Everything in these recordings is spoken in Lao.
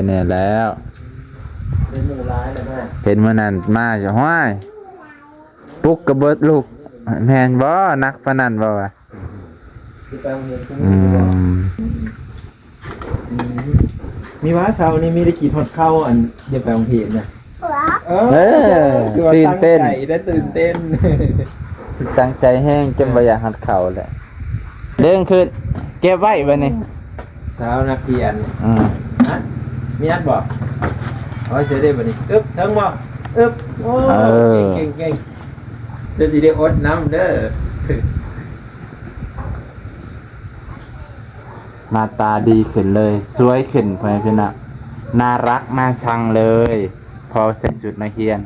ແນ່ແລ້ວ ເປັນໝູ່ຫຼາຍແລ້ວບໍ່? ເຫັນມື້ນັ້ນມາຢູ່ ຫ້ວຍ ປຸກກໍບໍ່ລຸກ ແມ່ນບໍ່? ໜັກປານນັ້ນບໍ່ວະ? ຄືໄປໂຮງຮຽນ ອືມ ອືມ ມີວ່າເຊົ້ານີ້ມີໄດ້ກິນຮອດເຂົ້າ ອັນ ໄດ້ໄປໂຮງຮຽນນະ. ເອີ ເອີ ຄືວ່າ ຕື່ນເຕັ້ນ ຕັ້ງໃຈໄດ້ ຕື່ນເຕັ້ນ ຕັ້ງໃຈແຮງ ຈົນບໍ່ຢາກຮອດເຂົ້າແຫຼະ. ເດີນຂຶ້ນ ເກັບໄວ້ບັດນີ້ ສາວນັກຮຽນ. ອືມ ຮະ ມີອັດບໍ່? ເອົາໃສ່ເດ້ບັດນີ້. ອຶບ ເຖິງບໍ່? ອຶບ ໂອ້ ເອີ ເກັ່ງໆ ເຈົ້າຊິໄດ້ອົດນຳເດີ. ໜ້າຕາດີຂຶ້ນເລີຍ ສວຍຂຶ້ນ ພໍ່ແມ່ພີ່ນ້ອງ ໜ້າລັກໜ້າຊັງເລີຍ ພໍໃສ່ຊຸດນັກຮຽນ.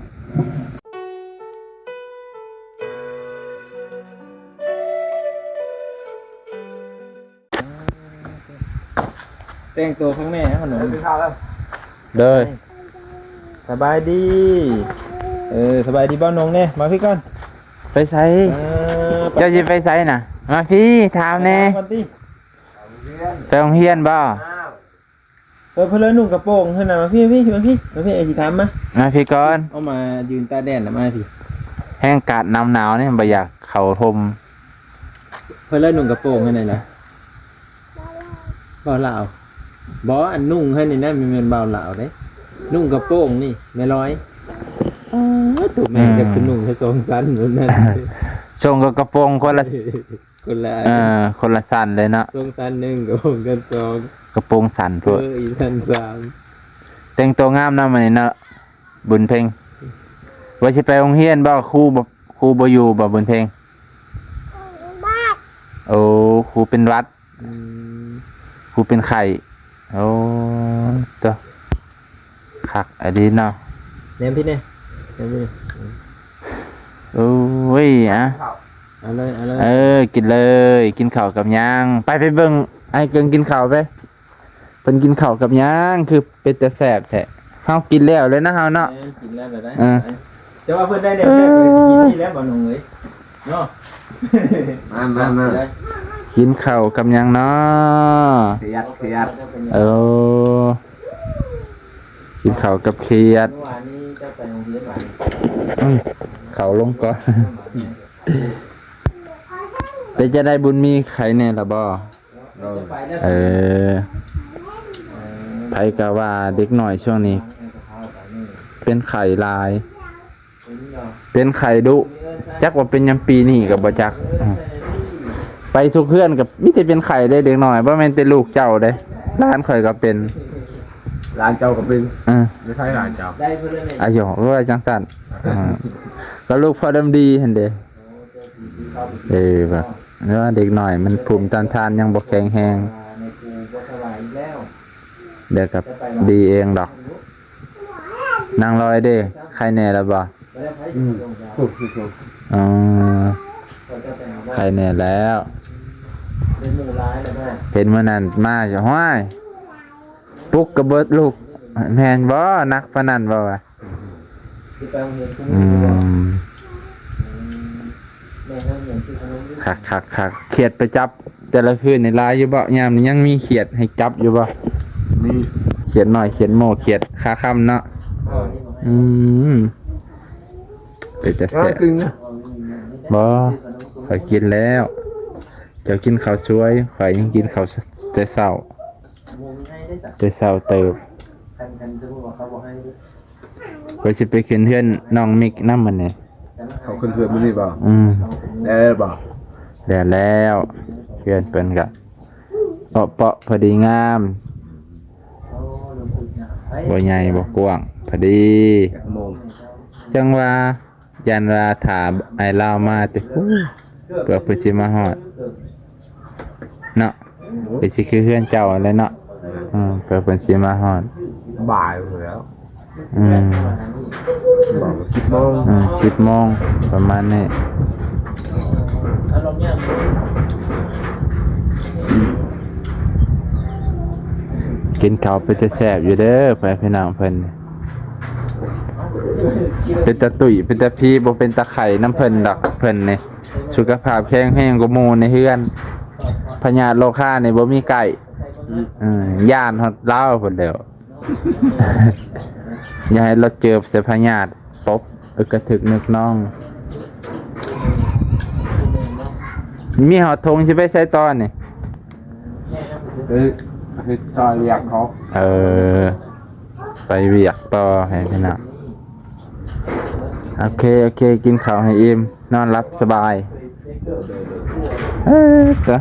ແຕ່ງໂຕຂ້າງແນ່ຂະໜົມ. ໂດຍ ສະບາຍດີ. ເອີ ສະບາຍດີບ່າວນົງແນ່ ມາພີ້ກ່ອນ. ໄປໃສ? ເອີ ເຈົ້າຊິໄປໃສນະ? ມາພີ້ ຖາມແນ່ ໄປໂຮງຮຽນບໍ່? ເອີ ເພິ່ນເລີຍນຸ່ງກະໂປງຫັ້ນນະ. ມາພີ້ ມາພີ້ ມາພີ້ ມາພີ້ ອ້າຍຊິຖາມມາ. ມາພີ້ກ່ອນ ເອົາມາຢືນຕາກແດດນະ ມາພີ້. ແຮງອາກາດໜາວໆນີ້ ບໍ່ຢາກເຂົ້າຮົ່ມ. ເພິ່ນເລີຍນຸ່ງກະໂປງຫັ້ນນະ. ເວົ້າລາວ ບໍ່ ອັນນຸ່ງຫັ້ນນີ້ນະ ແມ່ນ ແມ່ນບ່າວລາວເດ້ ນຸ່ງກະໂປງນີ້ ແມ່ລອຍ. ອໍ ໂຕແມ່ນ ອືມ ກໍຄືນຸ່ງແຄ່ສອງຊັ້ນພຸ້ນນະ. ຊົງກັບກະໂປງຄົນລະ ຄົນລະ ເອີ ຄົນລະຊັ້ນເລີຍເນາະ. ຊົງຊັ້ນໜຶ່ງ ກະໂປງຊັ້ນສອງ ກະໂປງສັ້ນໂພດ ເອີ ອີກຊັ້ນສາມ. ແຕ່ງໂຕງາມເນາະມື້ນີ້ເນາະ ບຸນເພັງ. ວ່າຊິໄປໂຮງຮຽນບໍ່? ຄູບໍ່ ຄູບໍ່ຢູ່ບໍ່ ບຸນເພັງ? ໂອ້ ຄູເປັນຫວັດ. ອືມ ຄູເປັນໄຂ້. ໂອ້ ໂຕ ຄັກອີ່ຫຼີເນາະ. ແນມພີ້ແນ່ ແນມພີ້ແນ່. ໂອ້ຍ ອະ ເອົາເລີຍ ເອົາເລີຍ. ເອີ ກິນເລີຍ ກິນເຂົ້າກັບຫຍັງ? ໄປ ໄປເບິ່ງອ້າຍເກີງກິນເຂົ້າໄປ. ເພິ່ນກິນເຂົ້າກັບຫຍັງ ຄືເປັນຕາແຊບແທ້? ເຮົາກິນແລ້ວແລ້ວນະເຮົາເນາະ. ແມ່ນ ກິນແລ້ວແລ້ວໄດ໋. ເອີ ແຕ່ວ່າເພິ່ນໄດ້ແນວແຊບ ເພິ່ນຊິກິນນີ້ແຫຼະ ບ່າວນົງເອີຍ ເນາະ. ມາ ມາ ມາ ກິນເຂົ້າກັບຫຍັງເນາະ? ຂຽດ ຂຽດ. ເອີ ກິນເຂົ້າກັບຂຽດ. ອືມ ເຂົ້າລົງກ່ອນ. ເປັນຈັ່ງໃດ ບຸນມີ ໄຂ້ແນ່ລະບໍ່? ໂດຍ ເອີ ໃຜກໍວ່າເດັກນ້ອຍຊ່ວງນີ້ເປັນໄຂ້ຫຼາຍ ເປັນໄຂ້ດຸ ຈັກວ່າເປັນຫຍັງປີນີ້ກໍບໍ່ຈັກ. ອືມ ໄປທຸກເຮືອນກໍມີແຕ່ເປັນໄຂ້ເດ້ເດັກນ້ອຍ ບໍ່ແມ່ນແຕ່ລູກເຈົ້າເດ້ ຫຼານຂ້ອຍກໍເປັນ. ຫຼານເຈົ້າກໍເປັນ? ເອີ ຢູ່ໃສຫຼານເຈົ້າ? ອາຍົ ຄືວ່າຈັ່ງຊັ້ນ. ເອີ ກໍລູກພໍ່ດຳດີຫັ້ນເດ້. ເອີ ວ່າ ວ່າເດັກນ້ອຍມັນພູມຕ້ານທານຍັງບໍ່ແຂງແຮງ ດຽວກໍດີເອງດອກ. ນາງລອຍເດ້ ໄຂ້ແນ່ແລ້ວບໍ່? ອືມ ອໍ ໄຂ້ແນ່ແລ້ວ. ເຫັນມື້ນັ້ນມາຢູ່ ຫ້ວຍ ປຸກກໍບໍ່ລຸກ ແມ່ນບໍ່? ໜັກປານນັ້ນບໍ່ວະ? ອືມ ຄັກໆໆ ຂຽດໄປຈັບແຕ່ລະຄືນນີ້ຫຼາຍຢູ່ບໍ່? ຍາມນີ້ຍັງມີຂຽດໃຫ້ຈັບຢູ່ບໍ່? ມີ ຂຽດນ້ອຍ ຂຽດໂມ ຂຽດຄາຄຳເນາະ. ອືມ ເປັນຕາແຊບ. ບໍ່ ຂ້ອຍກິນແລ້ວ. ເຈົ້າກິນເຂົ້າສວຍ ຂ້ອຍຍັງກິນເຂົ້າແຕ່ເຊົ້າ ແຕ່ເຊົ້າເຕີບ. ຂ້ອຍຊິໄປຂຶ້ນເຮືອນນ້ອງມິກນຳມື້ນີ້. ເຂົາຂຶ້ນເຮືອນມື້ນີ້ບໍ່? ອືມ ແລ້ວບໍ່? ແລ້ວແລ້ວ ເຮືອນເພິ່ນກະເປາະໆ ພໍດີງາມ ບໍ່ໃຫຍ່ບໍ່ກວ້າງ ພໍດີ. ຈັກໂມງ? ຈັ່ງວ່າ ຢ້ານວ່າຖ້າອ້າຍລາວມາແຕ່ພຸ້ນ ເພື່ອເພິ່ນຊິມາຮອດເນາະ. ກໍຊິຄືເຮືອນເຈົ້າຫັ້ນແຫຼະເນາະ. ເອີ ເພື່ອເພິ່ນຊິມາຮອດ ບ່າຍພຸ້ນແລ້ວ. ອືມ ສິບໂມງ ເອີ ສິບໂມງປະມານນີ້. ກິນເຂົ້າເປັນຕາແຊບຢູ່ເດີ ພໍ່ແມ່ພີ່ນ້ອງເພິ່ນ. ເປັນຕາຕຸ້ຍເປັນຕາພີ ບໍ່ເປັນຕາໄຂ້ນຳເພິ່ນດອກ. ເພິ່ນນີ້ສຸຂະພາບແຂງແຮງກວ່າໝູ່ໃນເຮືອນ. ພະຍາດໂລຄານີ້ບໍ່ມີໃກ້. ອືມ ເອີ ຢ້ານຮອດລາວພຸ້ນແລ້ວ. ຢ່າໃຫ້ລາວເຈີບໃສ່ພະຍາດ ປົບ ອຶກກະທຶກນຶກນອງ. ມີຮອດຖົງຊິໄປໃສຕໍ່ນີ້? ເອີ ເຮັດຊ່ອຍວຽກເຂົາ. ເອີ ໄປວຽກຕໍ່ໃຫ້ພີ່ນ້ອງ. ໂອເຄ ໂອເຄ ກິນເຂົ້າໃຫ້ອີ່ມ ນອນຫຼັບສະບາຍ. ເອີ ຕະ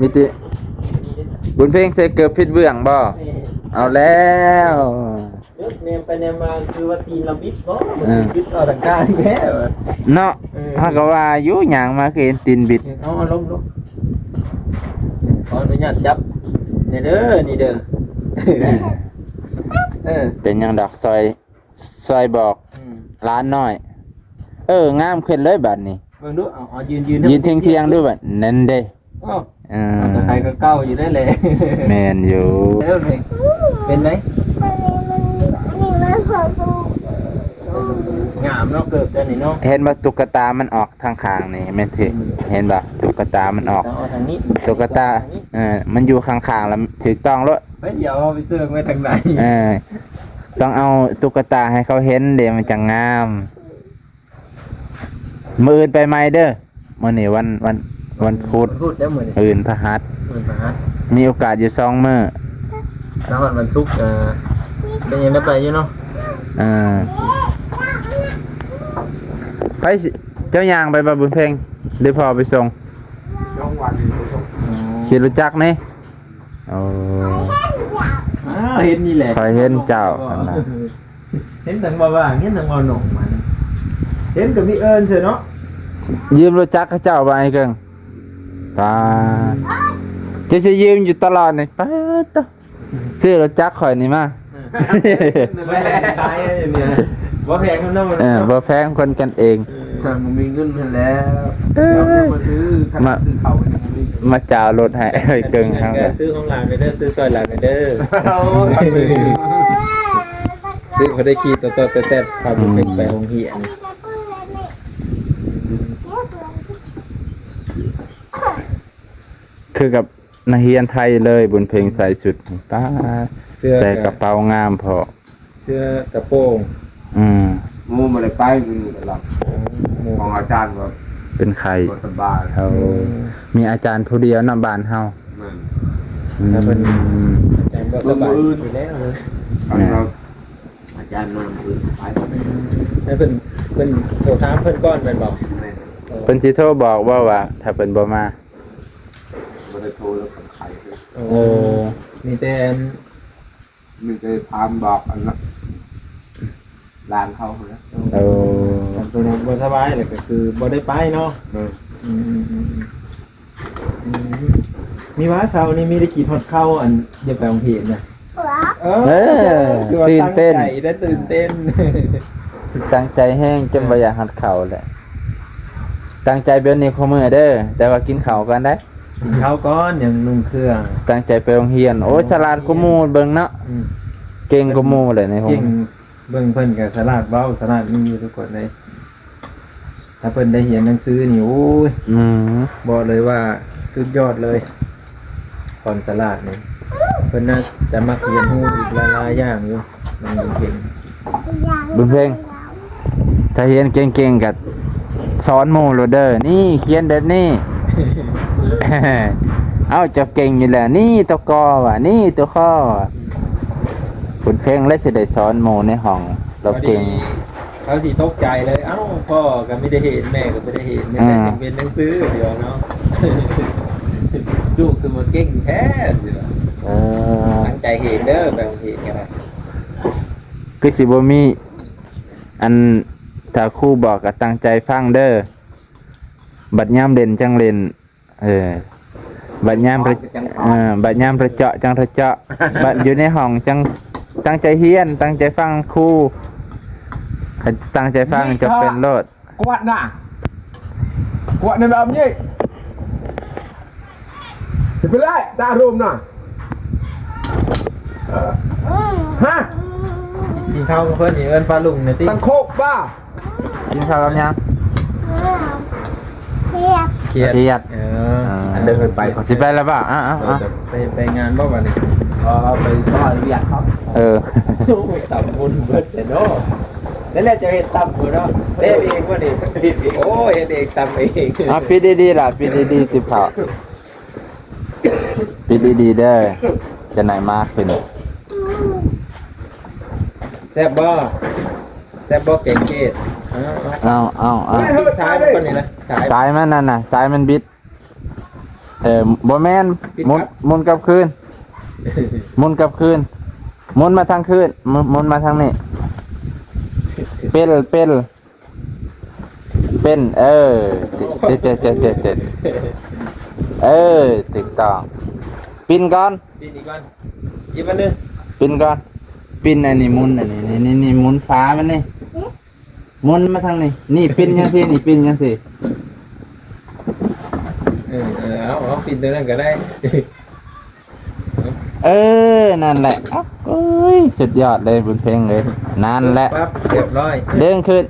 ມີຕິ ບຸນເພັງໃສ່ເກີບຜິດເບື້ອງບໍ່? ເອົາແລ້ວ. ແນມໄປແນມມາຄືວ່າຕີນລະບິດບໍ່? ເອີ ບິດເອົາທາງກາງແທ້ເນາະ. ເອີ ເຮົາກໍວ່າຢູ່ ຍ່າງມາຄືເຫັນຕີນບິດ. ເອົາ ເອົາລົງ ລົງ. ຂໍອະນຸຍາດຈັບນີ້ເດີ ນີ້ເດີ. ເອີ ເປັນຫຍັງດອກ ຊ່ອຍ ຊ່ອຍບອກ ອືມ ຫຼານນ້ອຍ. ເອີ ງາມຂຶ້ນເລີຍບາດນີ້. ເບິ່ງດູ ເອົາ ເອົາຢືນ ຢືນ ຢືນທ່ຽງໆດູບາດນັ້ນເດ້. ໂອ້ ເອີ ເອົາແຕ່ໄຄກໍເກົ່າຢູ່ໄດ້ແຫຼະ. ແມ່ນຢູ່. ເປັນໄດ? ງາມເນາະ ເກີບເຈົ້ານີ້ເນາະ. ເຫັນບໍ່ ຕຸກກະຕາມັນອອກທາງຂ້າງນີ້ ແມ່ນຖືກ. ອືມ ເຫັນບໍ່ ຕຸກກະຕາມັນອອກ ອອກທາງນີ້ ຕຸກກະຕາ. ເອີ ມັນຢູ່ຂ້າງໆ ລະຖືກຕ້ອງໂລດ. ເອີ ຕ້ອງເອົາຕຸກກະຕາໃຫ້ເຂົາເຫັນເດ້ ມັນຈັ່ງງາມ. ມື້ອື່ນໄປໃໝ່ເດີ. ມື້ນີ້ວັນ ວັນ ວັນພຸດ ວັນພຸດເດີມື້ນີ້. ມື້ອື່ນພະຫັດ ມື້ອື່ນພະຫັດ ມີໂອກາດຢູ່ສອງມື້. ແລ້ວວັນ ວັນສຸກ ເອີ ກໍຍັງໄດ້ໄປຢູ່ເນາະ. ເອີ ໃຜຊິ ເຈົ້າຍ່າງໄປບໍ່ ບຸນເພັງ ຫຼືພໍ່ໄປສົ່ງ? ສອງວັນນີ້ໄປສົ່ງ. ອໍ ຂີ່ລົດຈັກນີ້. ໂອ້ ອ້າວ ເຫັນນີ້ແຫຼະ ຂ້ອຍເຫັນເຈົ້າຫັ້ນນະ. ເຫັນທັງບ່າວຫວ່າງ ເຫັນທັງບ່າວໜົງມານີ້ ເຫັນກໍມີເອີ້ນເຊີເນາະ. ຢືມລົດຈັກເຂົາເຈົ້າບໍ່ ອ້າຍເກິ່ງ? ປາດ ເຈົ້າຊິຢືມຢູ່ຕະຫຼອດນີ້. ປາດໂທ້ ຊື້ລົດຈັກຂ້ອຍນີ້ມາ. ເອີ ບໍ່ແພງເນາະ. ເອີ ບໍ່ແພງ ຄົນກັນເອງ. ເອີ ຖ້າບໍ່ມີເງິນຫັ້ນແຫຼະ ເອີ ເຈົ້າມາຊື້ ຖ້າ ມາ ຊື້ເຂົ້າກໍຍັງບໍ່ມີ. ມາຈາວລົດໃຫ້ອ້າຍເກິ່ງເຮົາ ຊື້ຂອງຫຼານແດ່ເດີ ຊື້ຊ່ອຍຫຼານແດ່ເດີ. ໂອ້ຍ ຊື້ ພໍໄດ້ຂີ່ຕໍ່ໆແຕ່ໆ ພາລູກເປັນໄປໂຮງຮຽນ ຄືກັບ ນັກຮຽນໄທເລີຍ. ບຸນເພັງໃສ່ຊຸດ ປາດ ເສື້ອ ໃສ່ກະເປົາງາມພໍ້ ເສື້ອກະໂປງ. ອືມ ໝູ່ບໍ່ໄດ້ໄປມື້ນີ້ກໍລຳ ຂອງອາຈານກໍເປັນໄຂ້ ບໍ່ສະບາຍ. ເອີ ມີອາຈານຜູ້ດຽວນຳບ້ານເຮົາ. ແມ່ນ ອືມ ອາຈານບໍ່ສະບາຍຢູ່ແລ້ວເລີຍ. ອາຈານມາມື້ອື່ນໄປ ແລ້ວເພິ່ນ ເພິ່ນໂທຖາມເພິ່ນກ່ອນແມ່ນບໍ່? ແມ່ນ ເພິ່ນຊິໂທບອກບໍ່ວ່າຖ້າເພິ່ນບໍ່ມາ? ບໍ່ໄດ້ໂທແລ້ວ ເພິ່ນໄຂ້. ໂອ້ ເອີ ມີແຕ່ ມີແຕ່ຖາມບອກອັນນັ້ນ ຫຼານເຂົາຫັ້ນແຫຼະ. ເອີ ຄັນເພິ່ນບໍ່ສະບາຍແລ້ວກໍຄືບໍ່ໄດ້ໄປເນາະ. ອືມ ອືມ ອືມ ອືມ ມີວ່າເຊົ້ານີ້ມີໄດ້ກິນຮອດເຂົ້າ ອັນ ຢ່າໄປໂຮງຮຽນນະ. ເອີ ເອີ ຕື່ນເຕັ້ນ ຕັ້ງໃຈໄດ້ ຕື່ນເຕັ້ນ ຕັ້ງໃຈແຮງ ຈົນບໍ່ຢາກຮອດເຂົ້າແຫຼະ. ຕັ້ງໃຈແບບນີ້ຄູ່ມື້ເດີ ແຕ່ວ່າກິນເຂົ້າກ່ອນໄດ໋. ກິນເຂົ້າກ່ອນ ຍັງນຸ່ງເຄື່ອງ ຕັ້ງໃຈໄປໂຮງຮຽນ. ໂອ້ຍ ສະຫຼາດກວ່າໝູ່ເບິ່ງເນາະ. ອືມ ເກັ່ງກວ່າໝູ່ແຫຼະໃນຫ້ອງ. ເກັ່ງ ເບິ່ງເພິ່ນກໍສະຫຼາດເວົ້າ ສະຫຼາດນີ້ຢູ່ທຸກຄົນເລີຍ. ຖ້າເພິ່ນໄດ້ຮຽນໜັງສືນີ້ ໂອ້ຍ ອືມ ບອກເລີຍວ່າສຸດຍອດເລີຍ ຄວາມສະຫຼາດນີ້. ເພິ່ນໜ້າຈະມັກຮຽນຮູ້ອີກຫຼາຍໆຢ່າງຢູ່ ນ້ອງບຸນເພັງ. ບຸນເພັງ ຖ້າຮຽນເກັ່ງໆກໍສອນໝູ່ໂລດເດີ ນີ້ຂຽນແບບນີ້. ເອົ້າ ເຈົ້າເກັ່ງຢູ່ແລ້ວ ນີ້ຕົວກໍວ່າ ນີ້ຕົວຄໍວ່າ. ບຸນເພັງແລ້ວຊິໄດ້ສອນໝູ່ໃນຫ້ອງ ລາວເກັ່ງ. ເຂົາຊິຕົກໃຈເລີຍ ເອົ້າ ພໍ່ກໍບໍ່ໄດ້ເຫັນ ແມ່ກໍບໍ່ໄດ້ເຫັນ ມີແຕ່ເປັນໜັງສືດຽວເນາະ ລູກຄືມາເກັ່ງແທ້. ເອີ ຕັ້ງໃຈເຮັດເດີ ໄປໂຮງຮຽນກໍໄດ້. ຄືຊິບໍ່ມີ ອັນ ຖ້າຄູບອກກໍຕັ້ງໃຈຟັງເດີ ບັດຍາມເຫຼັ້ນຈັ່ງເຫຼັ້ນ. ເອີ ບັດຍາມ ເອີ ບັດຍາມໄປເຈາະຈັ່ງໄປເຈາະ ບັດຢູ່ໃນຫ້ອງຈັ່ງຕັ້ງໃຈຮຽນ ຕັ້ງໃຈຟັງຄູ ຕັ້ງໃຈຟັງ ນີ້ ຈະເປັນໂລດ. ກວາດນະ ກວາດໃນແບບນີ້ ຈະເປັນໄລຕາໂຮມນະ. ຮະ ກິນເຂົ້າກັບເພິ່ນນີ້ເອີ້ນປ້າລຸງນະຕິ ຕັ້ງໂຄກປ້າ. ກິນເຂົ້າກັບຫຍັງ? ຄຽດ ຄຽດ ເອີ ອັນເດີນໄປ ຊິໄປແລ້ວບໍ່? ອ້າວ ໄປ ໄປງານບໍ່ບັດນີ້? ອໍ ໄປຊ່ອຍວຽກເຂົາ. ເອີ ໂອ້ ຕຳບຸນເບິດແທ້ເນາະ. ນັ້ນແຫຼະ ເຈົ້າເຮັດຕຳເນາະ. ເຮັດເອງບໍ່ນີ້? ໂອ້ ເຮັດເອງ ຕຳເອງ. ເອົາ ປິດດີໆລະ ປິດດີໆ ຕິບເຂົ້າ. ປິດດີໆເດີ ຈະໄດ້ມາຂຶ້ນ. ແຊບບໍ່? ແຊບບໍ່ແກງເກດ? ເອົາ ເອົາ ເອົາ ເອົາ ສາຍມັນກ່ອນນີ້ນະ ສາຍ ສາຍມັນນັ້ນນະ ສາຍມັນບິດ. ເອີ ບໍ່ແມ່ນ ບິດ ໝູນ ກັບ ໝູນກັບຄືນ ໝູນກັບຄືນ ໝູນມາທາງຄືນ ໝູນ ໝູນມາທາງນີ້. ເປັນ ເປັນ ເປັນ ເອີ ເຕັດ ເຕັດ ເອີ ຖືກຕ້ອງ. ປິ່ນກ່ອນ ປິ່ນອີກກ່ອນ ອີກອັນໜຶ່ງ ປິ່ນກ່ອນ ປິ່ນອັນນີ້ ໝູນອັນນີ້ ນີ້ ນີ້ ໝູນຝາມັນນີ້ ໝູນມາທາງນີ້ ນີ້ປິ່ນຈັ່ງຊີ້ ນີ້ປິ່ນຈັ່ງຊີ້. ເອີ ເອີ ເອົາ ເອົາ ປິ່ນຕົວນັ້ນກໍໄດ້. ເອີ ນັ້ນແຫຼະ. ໂອ້ຍ ສຸດຍອດເລີຍບຸນເພັງເອີຍ. ນັ້ນແຫຼະ ປັບ ຮຽບຮ້ອຍ ດຶງຂຶ້ນ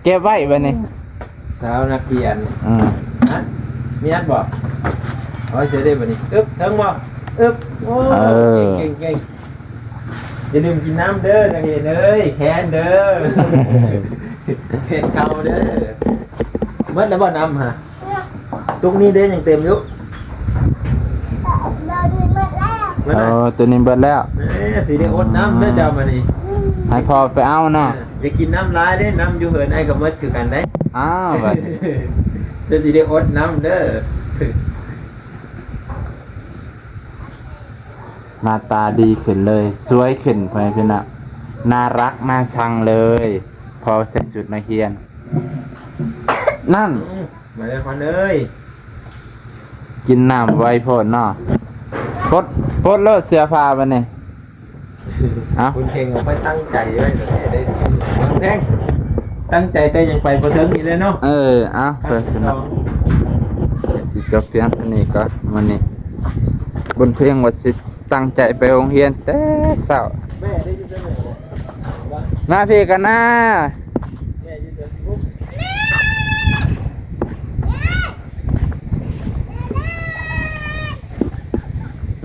ເກັບໄວ້ບັດນີ້. ສາວນັກຮຽນ ອືມ ຮະ ມີອັດບໍ່? ເອົາເສຍເດ້ບັດນີ້. ອຶບ ເຖິງບໍ່? ອຶບ ໂອ້ ເອີ ເກັ່ງໆໆ. ຢ່າລືມກິນນ້ຳເດີ ນັກຮຽນເອີຍ ແຄນເດີ ແຄນເຂົ້າເດີ. ໝົດແລ້ວບໍ່ນ້ຳຫະ? ຕຸກນີ້ເດ້ ຍັງເຕັມຢູ່. ໂອ້ ຕົວນີ້ເບິດແລ້ວ. ເອີ ຊິໄດ້ອົດນ້ຳເດີເຈົ້າບັດນີ້ ໃຫ້ພໍ່ໄປເອົາເນາະ. ເອີ ຢ່າກິນນ້ຳຫຼາຍເດ້ ນ້ຳຢູ່ເຮືອນອ້າຍກໍໝົດຄືກັນເດ້. ອ້າວ ບັດນີ້ ເຈົ້າຊິໄດ້ອົດນ້ຳເດີ. ໜ້າຕາດີຂຶ້ນເລີຍ ສວຍຂຶ້ນ ພໍ່ແມ່ພີ່ນ້ອງ ໜ້າຮັກໜ້າຊັງເລີຍ ພໍໃສ່ຊຸດນັກຮຽນ. ນັ້ນ ອືມ ມາເດີຂວັນເອີຍ ກິນນ້ຳໄວໂພດເນາະ. ປົດ ປົດໂລດເສື້ອຜ້າບັດນີ້. ເອົ້າ ບຸນເພັງເອົາໄປຕັ້ງໃຈໄວ້ແບບນີ້ເດ້ ບຸນເພັງ ຕັ້ງໃຈແຕ່ຍັງໄປບໍ່ເຖິງນີ້ແຫຼະເນາະ. ເອີ ເອົາ ໄປ ໄປ ພີ່ນ້ອງ ຊິຈົບພຽງເທົ່ານີ້ກ່ອນມື້ນີ້. ບຸນເພັງວ່າຊິຕັ້ງໃຈໄປໂຮງຮຽນແຕ່ເຊົ້າ. ມາພີ້ກັນນາ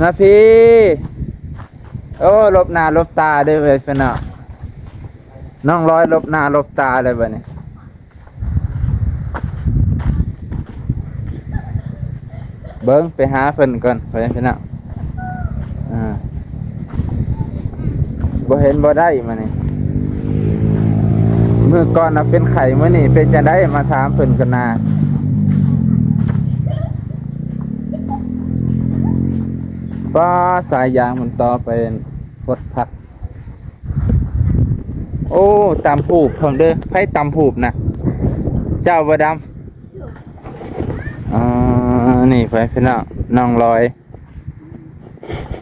ມາພີ້. ໂອ້ ຫຼົບໜ້າຫຼົບຕາເດີເວີຍພີ່ນ້ອງ. ນ້ອງລອຍຫຼົບໜ້າຫຼົບຕາເລີຍບັດນີ້. ເບິ່ງ ໄປຫາເພິ່ນກ່ອນ ພໍ່ແມ່ພີ່ນ້ອງ. ອ່າ ບໍ່ເຫັນບໍ່ໄດ້ມື້ນີ້ ມື້ກ່ອນນະເປັນໄຂ້ ມື້ນີ້ເປັນຈັ່ງໃດ ມາຖາມເພິ່ນກ່ອນນາ. ປ້າ ສາຍຢາງມັນຕໍ່ໄປ ໂຄດພັກ. ໂອ້ ຕຳພູບພ້ອມເດີ. ໃຜຕຳພູບນະ? ເຈົ້າບໍ່ດຳ? ອໍ ນີ້ໄປພີ່ນ້ອງ ນ້ອງລອຍ.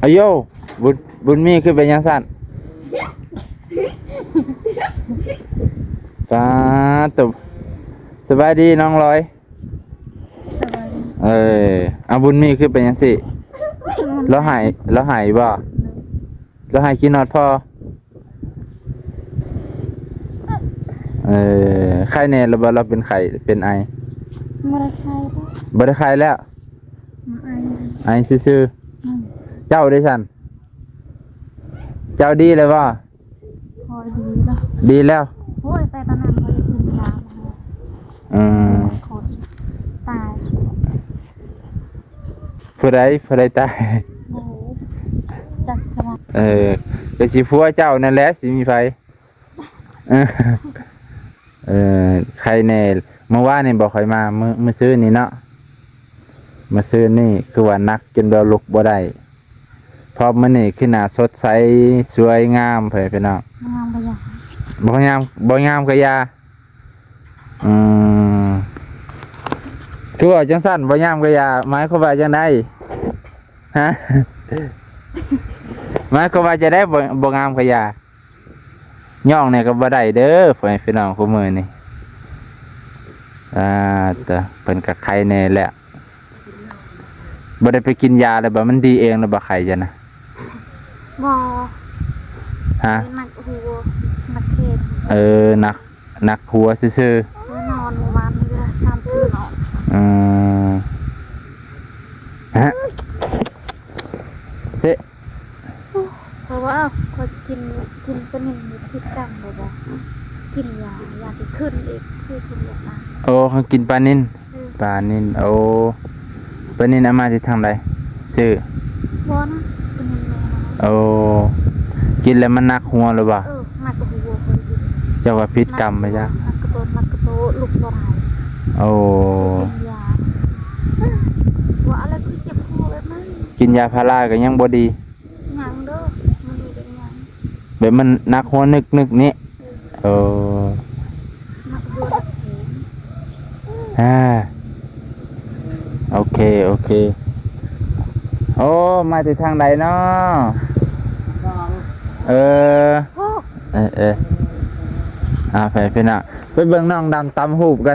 ອາໂຢ ບຸນ ບຸນມີຄືເປັນຈັ່ງຊັ້ນ? ສາທຸ ສະບາຍດີນ້ອງລອຍ. ສະບາຍດີ. ເອີ ອາ ບຸນມີຄືເປັນຈັ່ງຊີ້? ລາວໄຫ້ ລາວໄຫ້ບໍ່? ລາວໄຫ້ຄິດຮອດພໍ່? ເອີ ໄຂ້ແນ່ລະບໍ່? ລາວເປັນໄຂ້ເປັນໄອ? ບໍ່ໄດ້ໄຂ້. ບໍ່ໄດ້ໄຂ້ແລ້ວ? ມາໄອ ໄອຊື່ໆ. ອືມ ເຈົ້າເດຊັ້ນ? ເຈົ້າດີແລ້ວບໍ່? ພໍດີແລ້ວ ດີແລ້ວ. ໂອ້ຍ ແຕ່ຕອນນັ້ນຂ້ອຍກິນຢາ. ອືມ ຂ້ອຍຕາຍ. ຜູ້ໃດ ຜູ້ໃດຕາຍ? ບໍ່ຮູ້ຈັກ. ເອີ ກໍຊິຜົວເຈົ້ານັ້ນແຫຼະ ຊິມີໃຜ? ເອີ ເອີ ໄຄແນ່. ມື້ວານນີ້ບໍ່ຄ່ອຍມາ ມື້ ມື້ຊືນນີ້ເນາະ ມື້ຊືນນີ້ຄືວ່າໜັກຈົນແບບລຸກບໍ່ໄດ້. ພໍມື້ນີ້ຄືໜ້າສົດໃສສວຍງາມ ພໍ່ແມ່ພີ່ນ້ອງ. ງາມກະຢາ ບໍ່ງາມ ບໍ່ງາມກະຢາ. ອືມ ຄືເວົ້າຈັ່ງຊັ້ນ ບໍ່ງາມກະຢາ ໝາຍຄວາມວ່າຈັ່ງໃດ? ຮະ ໝາຍຄວາມວ່າຈັ່ງໃດ? ບໍ່ ບໍ່ງາມກະຢາ ຍ້ອງແດ່ກໍບໍ່ໄດ້ເດີ ພໍ່ແມ່ພີ່ນ້ອງ ຄູ່ມື້ນີ້. ອ່າ ເພິ່ນກໍໄຄແນ່ແຫຼະ. ບໍ່ໄດ້ໄປກິນຢາແລ້ວບໍ່? ມັນດີເອງແລ້ວບໍ່ ໄຂ້ເຈົ້ານະ? ບໍ່. ຮະ? ໜັກຫົວ ໜັກແຂນ. ເອີ ໜັກ ໜັກຫົວຊື່ໆ. ນອນມື້ວານນີ້ສາມຄືນເນາະ. ອືມ ຮະ ເຊະ. ອ້າວ ຂ້ອຍກິນ ກິນປານິນມີພິດກັນບໍ່? ບໍ່ ກິນຢາ ຢາທີ່ຂຶ້ນອີກ ຄືຄົນເວຍດນາມ. ໂອ້ ເຂົາກິນປານິນ ເອີ ປານິນ ໂອ້ ປານິນເອົາມາຈາກທາງໃດ? ຊື້ ບໍ່ນະ ປານິນແມ່ນະ. ໂອ້ ກິນແລ້ວມັນໜັກຫົວຫຼືບໍ່? ເອີ ໜັກຫົວຂ້ອຍກິນ. ເຈົ້າວ່າຜິດກຳບໍ່ຈັກ? ໜັກກະໂຕ ໜັກກະໂຕ ລຸກບໍ່ໄດ້. ໂອ້ ກິນຢາ ວ່າອະໄລຄືເຈັບຫົວແບບນັ້ນ. ກິນຢາພາລາກໍຍັງບໍ່ດີ? ຍັງເດີ ມື້ນີ້ກໍຍັງ ແບບມັນໜັກຫົວນຶກໆນີ້. ເອີ ເອີ ໜັກຫົວໜັກແຂນ. ອ່າ ໂອເຄ ໂອເຄ. ໂອ້ ມາແຕ່ທາງໃດເນາະ? ເອີ ເອີ ເອີ ອ່າ ໄປພີ່ນ້ອງ ໄປເບິ່ງນ້ອງດຳຕຳຫູບກັນ.